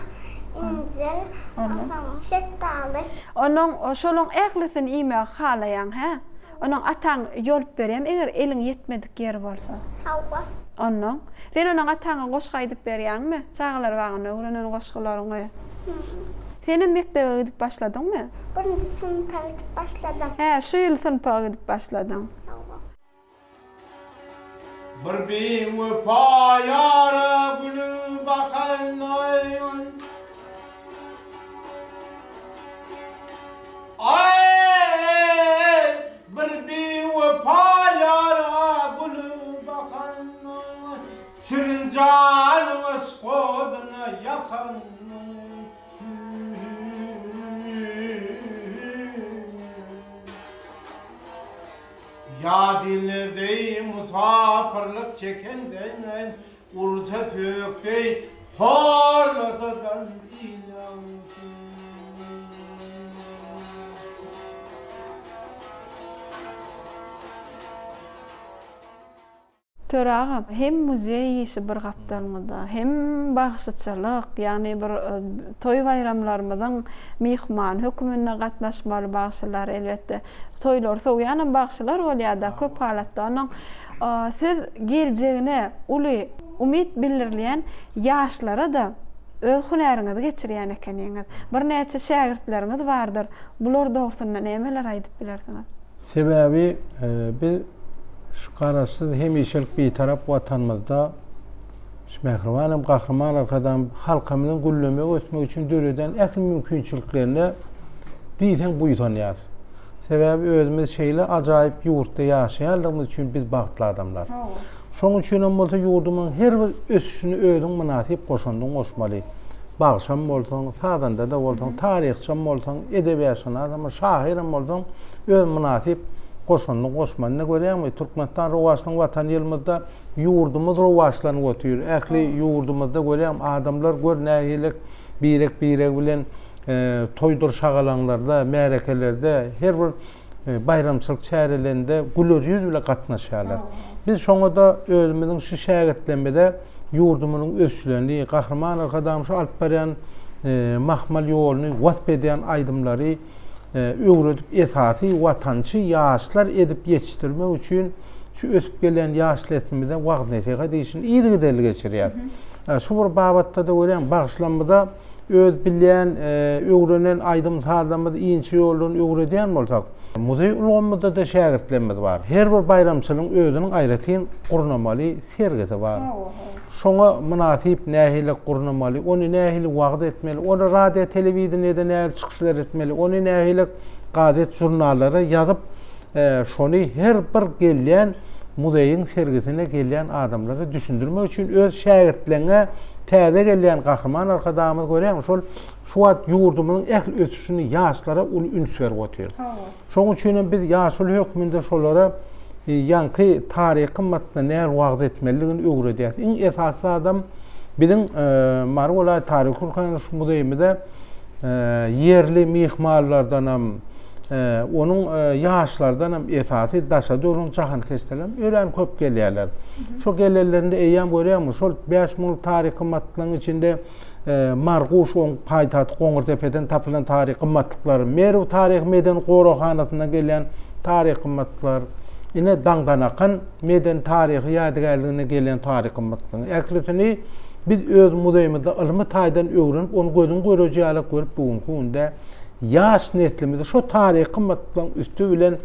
F: injir, onsoň şetdaly.
A: Onuň şolaň ählisini iýmegi halaýaň, hä? Onuň ataň ýolup berýärmi, eger eliň ýetmedik ýeri bolsa?
F: Hawa.
A: Onnoň, sen onuň ataňa goşgy aýdyp berýäňmi? Çagalar bagynda öwrenen goşgularyňy? Senem mekdebe gidip başladyňmy?
F: Birinji synpa gidip başladym.
A: Hä, şu ýyl synpa gidip başladyň.
F: Hawa.
D: Bir biwepa ýara gülüp bakan aý. Aý, bir biwepa ýara gülüp bakan aý. Şirin janyň yşk oduna ýakan. Ýat illerde musapyrlyk çekenden, Ursa sökse horlasa-da il agzyn.
A: Töre aga, hem muzeý işi bir gapdalyňyzda, hem bagşyçylyk, ýagny bir toý-baýramlarymyzyň myhmany höküminde gatnaşmaly bagşylar, elbetde, toýlary sowýanam bagşylar bolýar-da köp halatda. Onuň siz geljegine uly umyt bildirilýän ýaşlara-da öz hünäriňizi geçirýän ekeniňiz. Birnäçe şägirtleriňiz bardyr. Bular dogrusynda nämeler aýdyp bilersiňiz?
B: Sebäbi biz şu Garaşsyz, hemişelik Bitarap Watanymyzda. Şu mähriban hem Gahryman Arkadagymyz halkymyzyň güllemegi, ösmegi üçin döreden ähli mümkinçiliklerine diýseň buýsanýarys. Sebäbi özümiz şeýle ajaýyp ýurtda ýaşaýanlygymyz üçin biz bagtly adamlar. Şonuň üçinem bolsa ýurdumyzyň her bir ösüşine özüň mynasyp goşandyňy goşmaly. Bagşam bolsaň, sazanda-da bolsaň, taryhçam bolsaň, edebiýatşynasam, şahyram bolsaň öz mynasyp goşandyňy goşmaly. Ine görýäňmi, Türkmenistan rowaçlygyň Watany ýylymyzda ýurdumyz rowaçlanyp otyr. Ähli ýurdumyzda görýäň, adamlar gör nähili birek-biregi bilen toýdur şagalaňlarda, märekelerde, her bir baýramçylyk çärelerinde güler ýüz bile gatnaşýarlar. Biz şoňa-da özümiziň şu şägirtlerimize ýurdumyzyň ösüşlerini, Gahryman Arkadagymyz şu alyp barýan mahmal ýoluny wasp edýän aýdymlary öwredip, esasy watançy ýaşlar edip ýetişdirmek üçin şu ösüp gelýän ýaş neslimize wagyz-nesihat işini yzygiderli geçirýäris. Şu bir babatda-da görýäň, bagşylarymyza Öz bilýän, öwrenen aýdym-sazlarymyzy inçe ýoldan öwredýän bolsak, muzeý ulgamymyzda-da şägirtlerimiz bar. Her bir baýramçylygyň özüniň aýratyn gurnamaly sergisi bar. Şoňa mynasyp nähili gurnamaly, ony nähili wagyz etmeli, ony radio, telewideniýede nähili çykyşlar etmeli, ony nähili gazet, žurnallara ýazyp, Şony her bir gelýän muzeýiň sergisine gelýän adamlara düşündirmek üçin öz şägirtleňe täze gelýän Gahryman Arkadagymyz görýäňmi şol şu wagt ýurdumyzyň ähli ösüşini ýaşlara uly üns berip otyr. Şonuň üçin hem biz ýaşuly hökmünde şolara ýaňky taryhy gymmatlyny nähili wagyz etmelidigini öwredýäs. Iň esasy zadam biziň Mary welaýat taryhy-ülkäniş muzeýimize ýerli myhmanlardanam, onuň ýaşlardanam esasy daşary döwrüň jahankeşdelerem örän köp gelýärler. Şo gelenlerinde eýýäm görýäňmi, şol 5 müňlük taryhy gymmatlyklaryň içinde Marguş oň paýtagty Goňurdepeden tapylan taryhy gymmatlyklar, Merw taryhy-medeni goraghanasyndan gelýän taryhy gymmatlyklar, ine Daňdanakan medeni-taryhy ýadygärligine gelýän taryhy gymmatlyklaryň ählisini Biz öz muzeýimizde ylmy taýdan öwrenip, ony gözüň göreji ýaly görüp bu günki günde ýaş neslimizi şo taryhy gymmatlyklaryň üsti bilen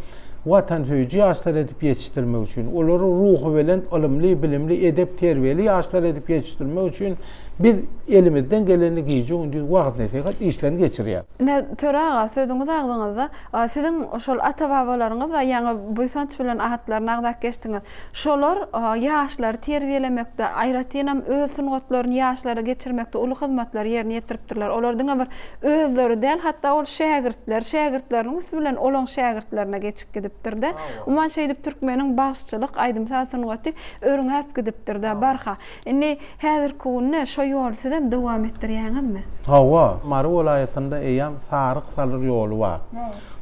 B: watansöýüji ýaşlar edip ýetişdirmek üçin, olary ruhubelent, ylymly, bilimli, edep-terbiýeli ýaşlar edip ýetişdirmek üçin biz elimizden geleni gije-gündiz wagyz-nesihat işlerini geçirýäris.
A: Ine, Töre aga, sözüňiz agzyňyzda. Siziň şol ata-babalaryňyz bar, ýaňy buýsanç bilen atlaryny agzap geçdiňiz. Şolar ýaşlary terbiýelemekde, aýratynam öz sungatlaryny ýaşlara geçirmekde uly hyzmatlary ýerine ýetiripdirler. Olar diňe bir özleri däl, hatda ol şägirtleri, şägirtleriniň üsti bilen olaň şägirtlerine geçip gidipdir-de. Umuman şeýdip türkmeniň bagşyçylyk, aýdym-saz sungaty örňäp gidipdir-de barha. Indi häzirki günde şo ýoly sizem dowam etdirýäňizmi?
B: Hawa, Mary welaýatynda eýýäm Saryk-Salyr ýoly bar.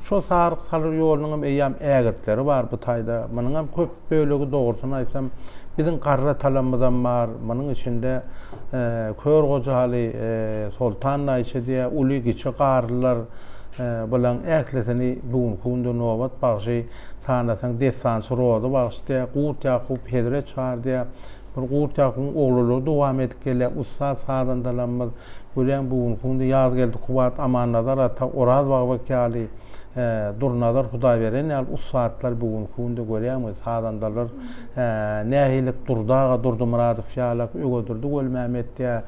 B: Şo Saryk-Salyr ýolunyňam eýýäm ägirtleri bar bu taýda. Munuňam köp bölegi dogrusyny aýtsam, biziň garry atalarymyzam bar. Munuň içinde Kör Gojaly, Soltan Naýça diýýär, uly-kiçi garrylar bulaň ählisini bu günki günde Nobat bagşy sanasaň dessançy Rozy bagşy diýýär, Gurt Ýakup, Hezret Çary diýýär. Bir Gurt Ýakubyň oglulary dowam edip gelýär, ussat sazandalarymyz. Görýäň bu günki günde Ýazgeldi Kuwwat, Amannazar ata, Oraz Bagbek ýaly, Durnazar Hudaýberen ýaly ussatlar bu günki günde görýäňmi, sazandalar nähili Durdy aga Durdymyradow ýalak, Öwedurdy Gölmämmet ýa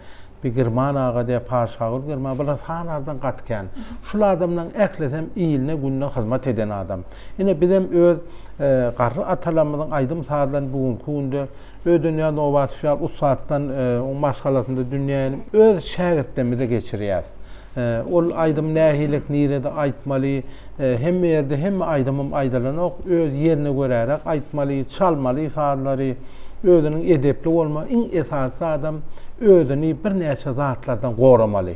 B: bir Girman aga diýä, Paşagül Girman, bular sanardan gaty kän. Şul adamlaryň ählisem iline-gününe hyzmat eden adam. Ine bizem öz garry atalarymyzyň aýdym-sazlaryny bu günki günde Ödünýä Nowatow ýaly ussatdan oň maşgalasynda dünýä inip, öz şägirtlerimize geçirýäs. Ol aýdym nähilek nirede aýtmaly, hemme ýerde hemme aýdymam aýdylanok, öz ýerine göräräk aýtmaly, çalmaly sazlary, özüniň edepli bolmagy, iň esasy zadam özüni birnäçe zatlardan goramaly.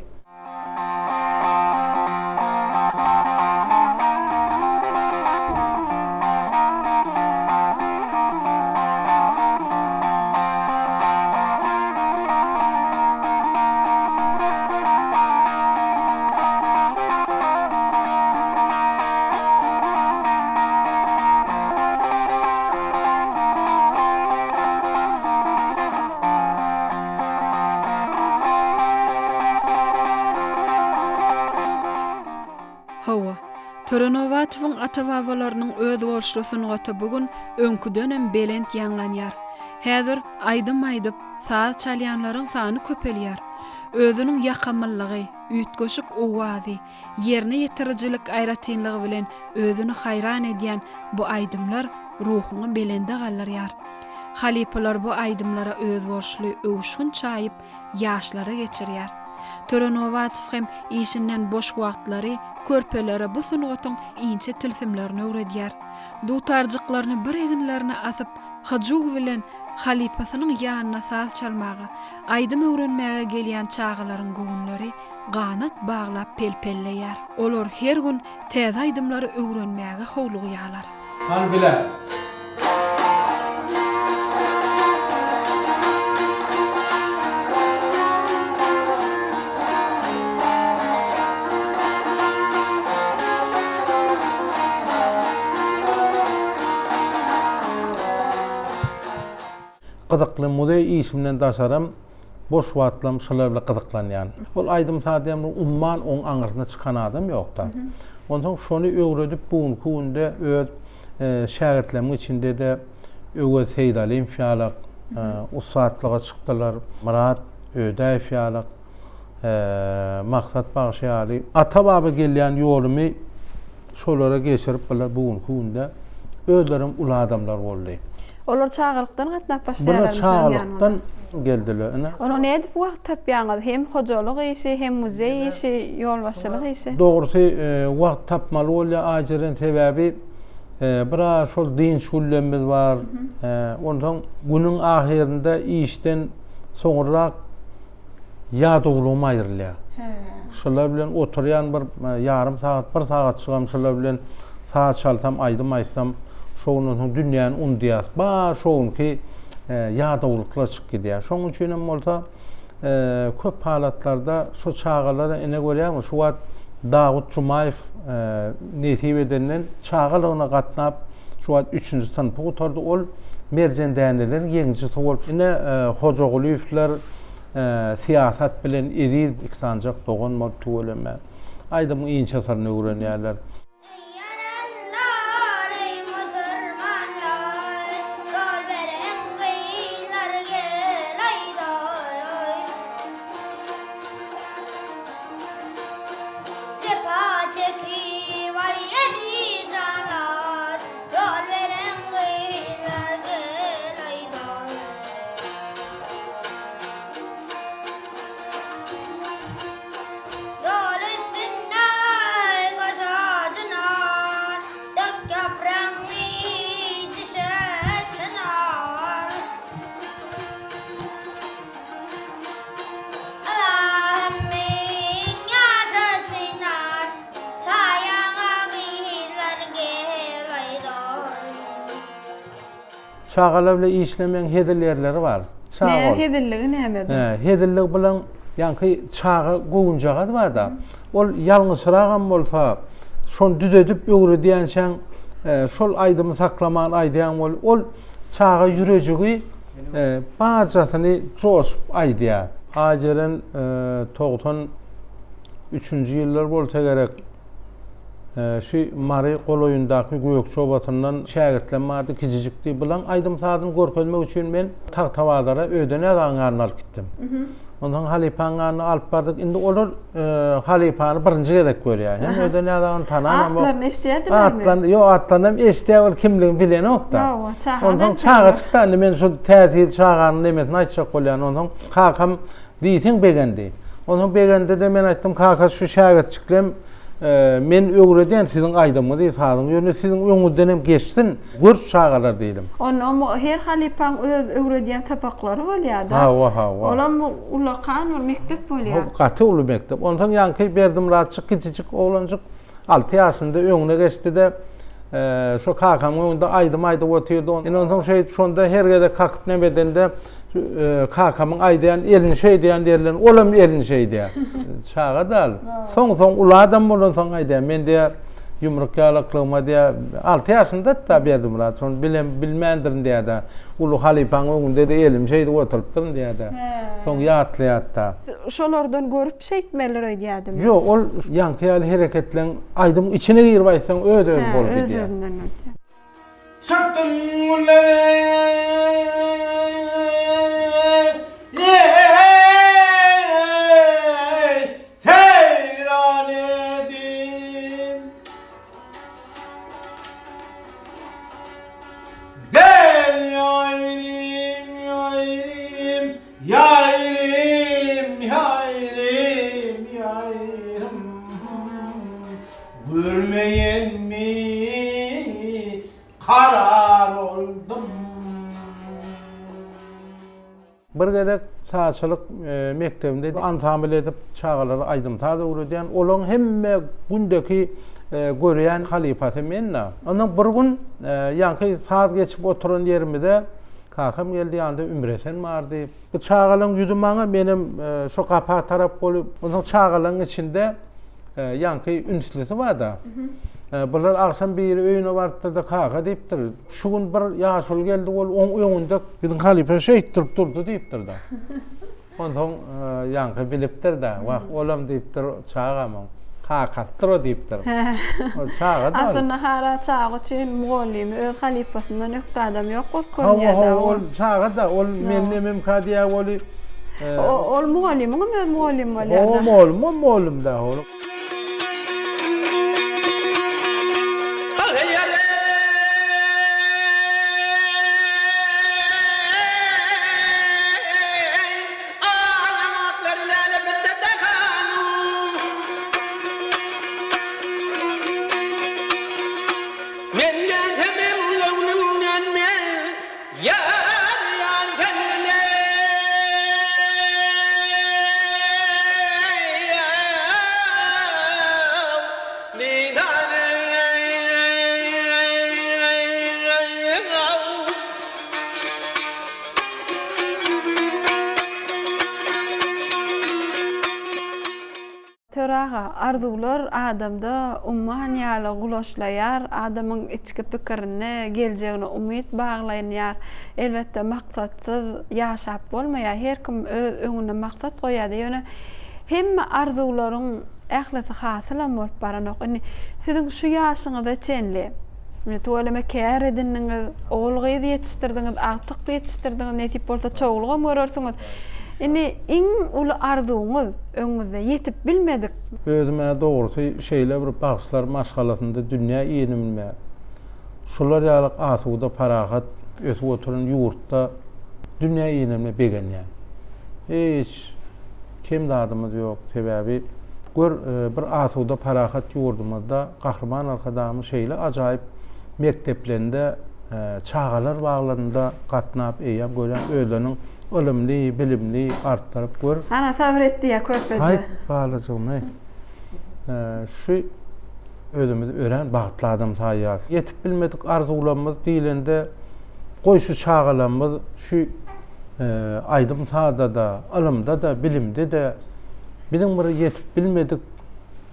A: Töre Nobatowyň ata-babalarynyň özboluşly sungaty bu gün öňküdenem belent ýaňlanýar. Häzir aýdym aýdyp, saz çalýanlaryň sany köpelýär. Özüniň ýakymlylygy, üýtgeşik owazy, ýerine ýetirijilik aýratynlygy bilen özüni haýran edýän bu aýdymlar ruhuňy belende galdyrýar. Halypalar bu aýdymlara özboluşly öwüşgin çaýyp, ýaşlara geçirýär. Töre Nobatow hem işinden boş wagtlary körpelere bu sungatyň inçe tilsimlerini öwredýär. Dutarjyklaryny bir eginlerine asyp, hyjuw bilen halypasynyň ýanyna saz çalmaga, aýdym öwrenmäge gelýän çagalaryň göwünleri ganat baglap pelpelleýär. Olar her gün täze aýdymlary öwrenmäge howlugýarlar.
B: Hany bile. Gyzykly muzeý işimden daşaram boş wagtlarym şular bilen gyzyklanýan. Ol aýdym-saz diýen bir umman oň aňyrsyna çykan adam ýokda. Onsoň şony öwredip bu günki günde öz şägirtlerimiň içinde-de Öwez Seýdalyýew ýalak ussatlyga çykdylar, Myrat Ödäýew ýalak, Maksat bagşy ýaly. Ata-baba gelýän ýolumy Şolara geçirip bular bu günki günde özlerem uly adamlar boldy.
A: Olar çagalykdan gatnap başlaýarlarmy
B: Bular çagalykdan geldiler ine.
A: Onuň nädip wagt tapýaňyz? Hem hojalyk işi, hem muzeý işi, ýolbaşçylyk işi.
B: Dogrusy wagt tapmaly bolýar Aýjeren sebäbi biraz şol dynç günlerimiz bar. Onsoň günüň ahyrynda işden soňurrak ýadawlygym aýrylýar. Şular bilen oturýan bir ýarym sagat, bir sagatjygam şular bilen saz çalsam, aýdym aýtsam, şo günden soň dünýäni unudýas. Bar şo günki ýadawlyklar çykyp gidýär. Şonuň üçin hem bolsa köp halatlarda şu çagalara ine görýäňmi, şu wagt Dawut Jumaýew nesip edenden çagalygyna gatnap, şu wagt üçünji synpy gutardy. Ol merjen däneleriň ýeňijisi bolup, ine Hojagulyýewler Syýasat bilen Eziz iki sanjak dogan bolup tüweleme aýdymyň inçe syryny öwrenýärler.
F: Ýaranlar eý musurmanlar, Ýol beren gyzlar gelaýdaý. Jepa çekip aý eziz janlar, Ýol beren gyzlar gelaýdaý. Ýol üstünde goşa çynar, Dök ýapragyňy düşe çynar. Ylahymyň ýaşa çynar, Saýaňa gyzlar gelaýdaý.
B: Çagalar bilen işlemegiň hezil ýerleri bar. Çaga
A: Näme
B: ol.
A: hezilligi nämede?
B: Hä, hezilligi bilen ýaňky çaga göwünjagaz bar-da. Ol ýalňyşragam bolsa, şony düzedip öwredýänçäň, şol aýdymy saklaman aýdýaň weli, ol çaga ýürejigi barjasyny joşup aýdýar. Aýjeren 93-nji ýyllar bolsa gerek, Şu Mary golaýyndaky Gökje obasyndan şägirtlem bardy, kiçijikdi. Bulaň aýdym-sazyny görkezmek üçin men Tagtabazara Ödenäz agaň ýanyna alyp gitdim. Onsoň halypaň ýanyna alyp bardyk. Indi olar halypany birinji gezek görýär. Hem Ödenäz agany tananam ýok.
A: Atlaryny eşidýärdilermi?
B: Atlaryny, ýok, atlaryny hem eşidýär, ol kimligini bilenok-da.
A: Hawa, çaga
B: Onsoň çagajyk-da, indi men şu täsir çaganyň nemesini aýtjak bolýan. Onsoň kakam Diýseň begendi. Onsoň begendi-de men aýtdym, kaka şu şägirtjiklem men öwredýän siziň aýdymyňyzy, sazyňyzy, ýöne siziň öňüňizden hem geçsin, gör çagalar diýdim.
A: Onda her halypaň öz öwredýän sapaklary bolýar-da.
B: Hawa, hawa.
A: Olam ullakan bir mekdep bolýar.
B: Gaty uly mekdep. Onsoň ýaňky Berdimyratjyk kiçijik oglanjyk Alty ýaşynda öňüne geçdi-de, şo kakamyň öňünde aýdym aýdyp otyrdy. Indi onsoň şeýdip şonda her gezek kakyp neme edende, kakamyň aýdýan elini şeýdýän diýerler, olam elini şeýdýär. Çaga dal. Soň-soň uly adam bolansoň aýdýar. Men diýýär, Ýumruk ýalaklygyma diýýär, alty ýaşyndady-da Berdimyrat, şony bilem, bilmändirin diýýär-de. Uly halypaň öňünde-de elim şeýdip oturypdyryn diýýär-de. Soň ýatlaýar-da.
A: Şolardan görüp şeýtmelidir öýdýärdim.
B: Ýok, ol ýaňky ýaly hereketleň aýdymyň içine girip aýtsaň öz-özi bolup gidýär.
A: Öz-özünden bolýar.
D: Çykdym güllere Seýran edip. Gel ýaýrym, ýaýrym, ýaýrym, ýaýrym, ýaýrym. Görmeýenmi karar oldum.
B: Bir gezek sazçylyk mekdebinde ansambl edip çagalara aýdym-saz öwredýän. Olaň hemme gündeki görýän halypasy men-dä. Ondan bir gün ýaňky saz geçip oturan ýerimize kakam geldi, ýanynda Ümresen bardy. Bu çagalaň ýüzi maňa, menem şo gapa tarap bolup, onsoň çagalaň içinde ýaňky ünslisi bar-da. Bular agşam biri öýüne barypdyr-da, kaka diýipdir. Şu gün bir ýaşuly geldi, ol oň öňünde biziň halypa şeýtdirip durdy diýipdir-de. Onsoň ýaňky bilipdir-de, wah, olam diýipdir, çagamyň kakasydyr o diýipdir. Ol çaga-da.
A: Aslynda hala çaga üçin mugallymy öz halypasyndan ökde adam ýok bolup görünýär-dä.
B: Hawa, hawa, ol çaga-da, ol men nememka diýýär, ol.
A: Ol mugallymyňam öz mugallymy bolýar-da.
B: Hawa, mugallymam mugallym-da ol.
A: Töre aga, arzuwlar adamda umman ýaly gulaçlaýar, adamyň içki pikirine, geljegine umyt baglanýar. Elbetde, maksatsyz ýaşap bolmaýar. Her kim öz öňünde maksat goýýar-da, ýöne hemme arzuwlaryň ählisi hasylam bolup baranok. Indi siziň şu ýaşyňyza çenli, indi tüweleme kär edindiňiz, ogul-gyz ýetişdirdiňiz, agtyk ýetişdirdiňiz, nesip bolsa çowlugam görersiňiz. Indi iň uly arzuwyňyz öňüňizde ýetip bilmedik.
B: Özüm-ä dogrusy şeýle bir bagşylar maşgalasynda dünýä inimime, şular ýaly asuda parahat ösüp oturan ýurtda dünýä inenime begenýän. Hiç kem zadymyz ýok, sebäbi gör bir asuda parahat ýurdumyzda Gahryman Arkadagymyz şeýle ajaýyp mekdeplerinde çagalar baglarynda gatnap eýýäm görýän özleriniň Ylymly, bilimli artdyryp gör.
A: Ana sabyr et diýýär körpeje.
B: Haýt balajygym-eý. Şu özümizi örän bagtly adam saýýarys. Ýetip bilmedik arzuwlarymyz diýlende, goý şu çagalarymyz şu aýdym-sazda-da, ylymda-da, bilimde-de biziň bir ýetip bilmedik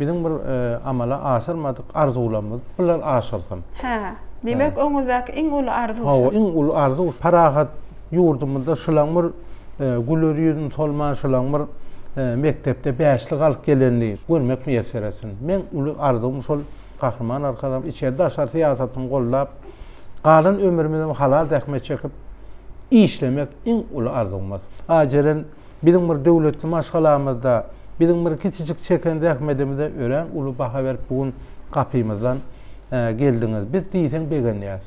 B: Biziň bir amala aşyrmadyk arzuwlarymyz bular aşyrsyn.
A: Hä. Diýmek öňüňizdäki iň uly arzuw şu.
B: Hawa, iň uly arzuw parahat ýurdumyzda şulaň bir güler ýüzüni solman şulaň bir mekdepde bäşlik alyp gelenini görmek miýesser etsin. Meň uly arzuwym şol Gahryman Arkadagymyz içeri daşary syýasatyny goldap galan ömrümizem halal zähmet çekip işlemek iň uly arzuwymyz. Ajeren Biziň bir döwletli maşgalamyzda, biziň bir kiçijik çeken zähmedimize örän uly baha berip bu gün gapymyzdan geldiňiz. Biz diýseň begenýäs.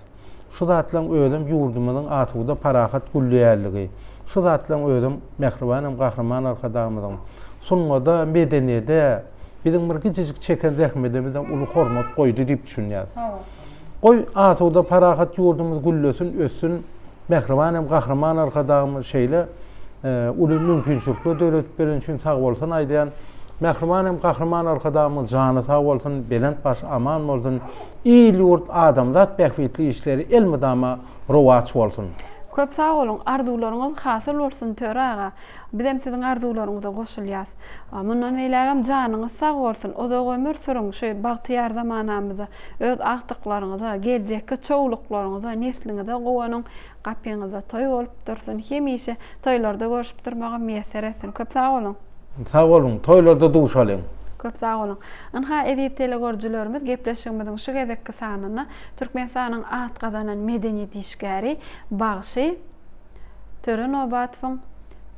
B: Şu zatlaň özem ýurdumyzyň asuda parahat gülleýänligi, şu zatlaň özem mähriban hem Gahryman Arkadagymyzyň sungada, medeniýede biziň bir kiçijik çeken zähmedimize uly hormat goýdy diýip düşünýäs. Goý, asuda parahat ýurdumyz güllesin, össün. Mähriban hem Gahryman Arkadagymyz şeýle uly mümkinçilikler döredip bereni üçin sagbolsun aýdýan. Mähriban hem Gahryman Arkadagymyz jany sag bolsun, belent başy aman bolsun, il-ýurt, adamzat bähbitli işleri elmydama rowaç bolsun!
A: Köp sag boluň, arzuwlaryňyz hasyl bolsun Töre aga. Bizem siziň arzuwlaryňyza goşulýas. Mundan beýlägem janyňyz sag bolsun, uzak ömür sürüň şu bagtyýar zamanamyzda öz agtyklaryňyza, geljekki çowluklaryňyza, nesliňize guwanyň, gapyňyzda toý bolup dursun, hemişe toýlarda görşüp durmagam miýesser etsin. Köp sag boluň.
B: Sag boluň, toýlarda duşalyň.
A: Köp sag boluň. Ynha, eziz telegörüjilerimiz, gepleşigimiziň şu gezekki sanynda Türkmenistanyň at gazanan medeniýet işgäri, bagşy Töre Nobatowyň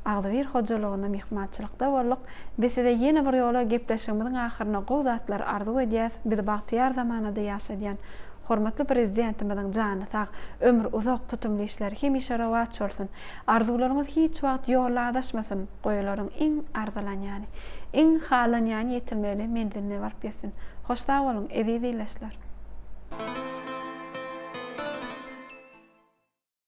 A: agzybir hojalygynda myhmançylykda bolduk. Biz size ýene bir ýola gepleşigimiziň ahyrynda gowy zatlary arzuw edýäs. Bizi bagtyýar zamanada ýaşadýan hormatly Prezidentimiziň jany sag, ömri uzak, tutumly işleri hemişe rowaç bolsun. Arzuwlaryňyz hiç wagt ýolda azaşmasyn, goýalaryň iň arzylanýany, iň halanýany ýetilmeli menziline baryp ýetsin. Hoş sag boluň, eziz ildeşler!